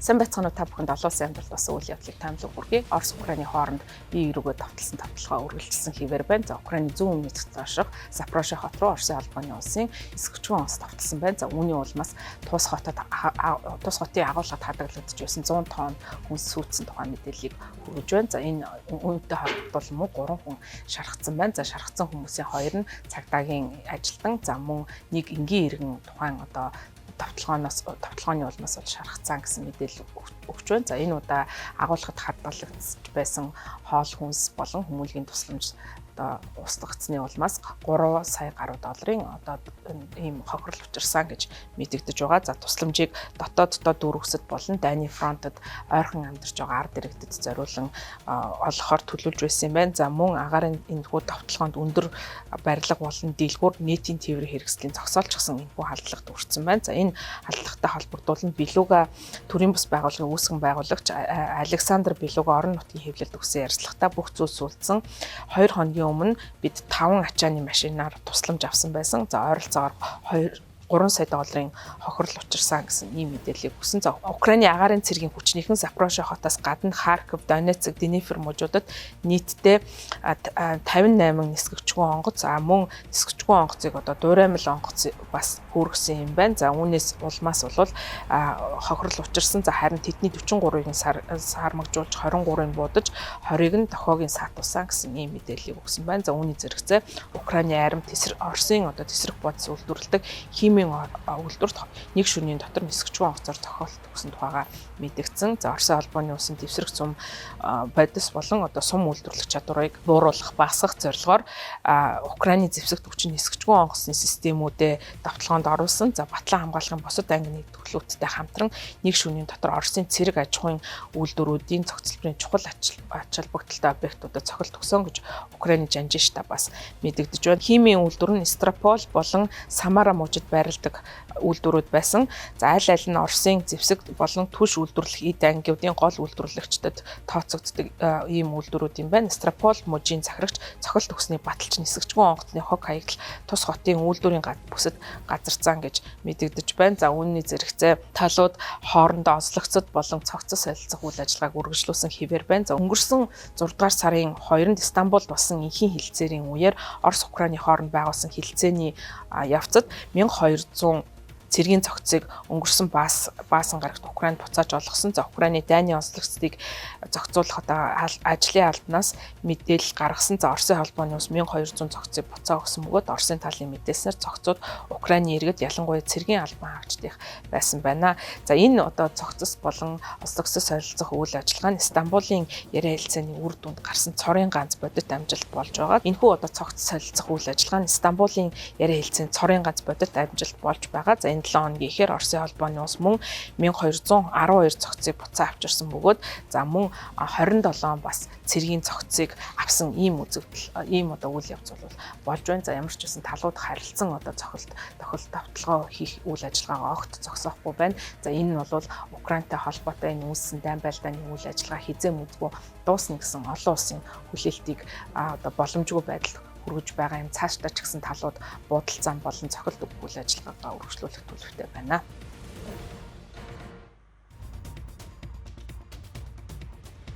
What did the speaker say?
Сайн байцгаана уу, та бүхэнд олон улсын амьдрал болсон үйл явдлыг таамаглан хүргэе. Орос Украины хооронд бие өрөөгөө товтлсон товтлогоо үргэлжилсэн хэвээр байна. За, Украины зүүн өмнөд доошох Запорожье хот руу Оросын холбооны улсын эсгчүүн онгоц товтлсон байна. За, үүний улмаас тус хотын агуулгад хадгалагдаж байсан 100 тонн хүнс сүйдсэн тухай мэдээллийг хүргэж байна. За, энэ үүнтэй холбогдол мөн 3 хүн шархсан байна. За, шархсан хүмүүсийн хоёр нь цагдаагийн ажилтан, за мөн нэг энгийн иргэн тухайн одоо товтлогооны улмаас бол шархацсан гэсэн мэдээлэл өгч байна. За, энэ удаа агуулгад хадгалагдаж байсан хоол хүнс болон хүмүүлгийн тусламж одоо устгагдсаны улмаас 3 сая гаруй долларын одоо ийм хохирол учирсан гэж мэдэгдэж байгаа. За, тусламжийг дотооддоо дүүргэсэд болон дайны фронтод ойрхон амьдарч байгаа ард иргэдэд зориулан олгохоор төлөвлөж байсан юм байна. За, мөн агаарын энэхүү товтлогоонд өндөр барилга болон дийлгүүр нийтийн тээврийн хэрэгслийн зогсоолчсон энэхүү халдлагад хүрсэн байна. За, энэ халдлагатай холбогдуулан Белуга төрийн бус байгууллагын үүсгэн байгуулагч Александр Белуга орон нутгийн хэвлэлд өгсөн ярилцлагатаа бүх зүйлс үлдсэн 2 хоногийн өмнө бид 5 ачааны машинаар тусламж авсан байсан. За, ойролцоогоор 2 3 сая долларын хохирол учирсан гэсэн ийм мэдээллийг өгсөн. За, Украины агаарын цэргийн хүчнийхэн Запорожье хотоос гадна Харков, Донецк, Днепр мужуудад нийтдээ 58 нисгэгчгүй онгоц, а мөн нисгэгчгүй онгоцыг одоо дуураймал онгоц бас хөөргсөн юм байна. За, үүнээс улмаас бол хохирол учирсан. За, харин тэдний 43-ыг нь сармагжуулж, 23-ыг буудаж, 20-ыг нь дохиогийн саатуулсан гэсэн ийм мэдээллийг өгсөн байна. За, үүний зэрэгцээ Украины арим тесэр Оросын одоо тесрэх бодис үйлдвэрлэдэг химийн үйлдвэрт нэг шөнийн дотор нисгчгүй онгоцоор зохиолт өгсөн тухайга мэдэгдсэн. За, Оросын холбооны улсын дэвсгэрэх сум бодис болон одоо сум үйлдвэрлэх чадварыг бууруулах, багасгах зорилгоор Украины зэвсэгт хүчин нисгчгүй онгоцны системүүдээ давталгаанд оруулсан. За, батлан хамгаалахын бусад анги нэгдүүлэлттэй хамтран нэг шөнийн дотор Оросын цэрэг аж ахуйн үйлдвэрүүдийн цогцлборын чухал ач холбогдолтой объектуудад цохилт өгсөн гэж Украины жанжин штаб бас мэдэгдэж байна. Химийн үйлдвэр нь Стропол болон Самара мужид байрладаг үйлдвэрүүд байсан. За, аль аль нь Оросын зэвсэг болон түлш үйлдвэрлэх эд ангиудын гол үйлдвэрлэгчдэд тооцогддог ийм үйлдвэрүүд юм байна. Стропол мужийн захирагч цохилт өгснийг баталж, нисгчгүй онгоцны хог хаягдал тус хотын үйлдвэрийн бүсэд газарцсан гэж мэдэгдэж байна. За, үүний зэрэгцээ талууд хоорондоо онцлогцод болон цогцос солилцох үйл ажиллагааг үргэлжлүүлсэн хэвээр байна. За, өнгөрсөн 6 дугаар сарын 2-нд Стамбулд болсон энхийн хилцээрийн үеэр Орос Украины хооронд байгуулсан хилцээний явцад 1200 цэргийн цогцыг өнгөрсөн баасан гарагт Украинд буцааж олгосон. За, Украины дайны онцлогцдыг зохицуулах одоо ажлын албанаас мэдээлэл гаргасан. За, Оросын холбооны улс 1200 цогцыг буцаа өгсөн бөгөөд Оросын талын мэдээлснээр цогцууд Украины иргэд, ялангуяа цэргийн албан хаагчдын байсан байна. За, энэ одоо цогцос болон онцлогцос солилцох үйл ажиллагаа нь Стамбулын яриа хэлцээний үр дүнд гарсан цорын ганц бодит амжилт болж байгаа. Энэхүү одоо цогц солилцох үйл ажиллагаа нь Стамбулын яриа хэлцээний цорын ганц бодит амжилт болж байгаа. За, энэ 7 хоногийн ихээр Оросын холбооны улс мөн 1212 цогцыг буцаа авчирсан бөгөөд за мөн 27 бас цэргийн цогцыг авсан ийм үзэгдэл, ийм одоо үйл явц бол болж байна. За, ямар ч байсан талууд харилцан одоо цохилт тохиолдол давталгаа хийх үйл ажиллагаагаа огт зогсоохгүй байна. За, энэ нь бол Украинтай холбоотой энэ үүссэн дайн байлдааны үйл ажиллагаа хизээ мүзгүй дуусна гэсэн олон улсын хүлээлтийг одоо боломжгүй байдал хүргэж байгаа юм. Цаашдаа ч гэсэн талууд буудалцаан болон цохилт өгөх үйл ажиллагаагаа үргэлжлүүлэх төлөвтэй байна.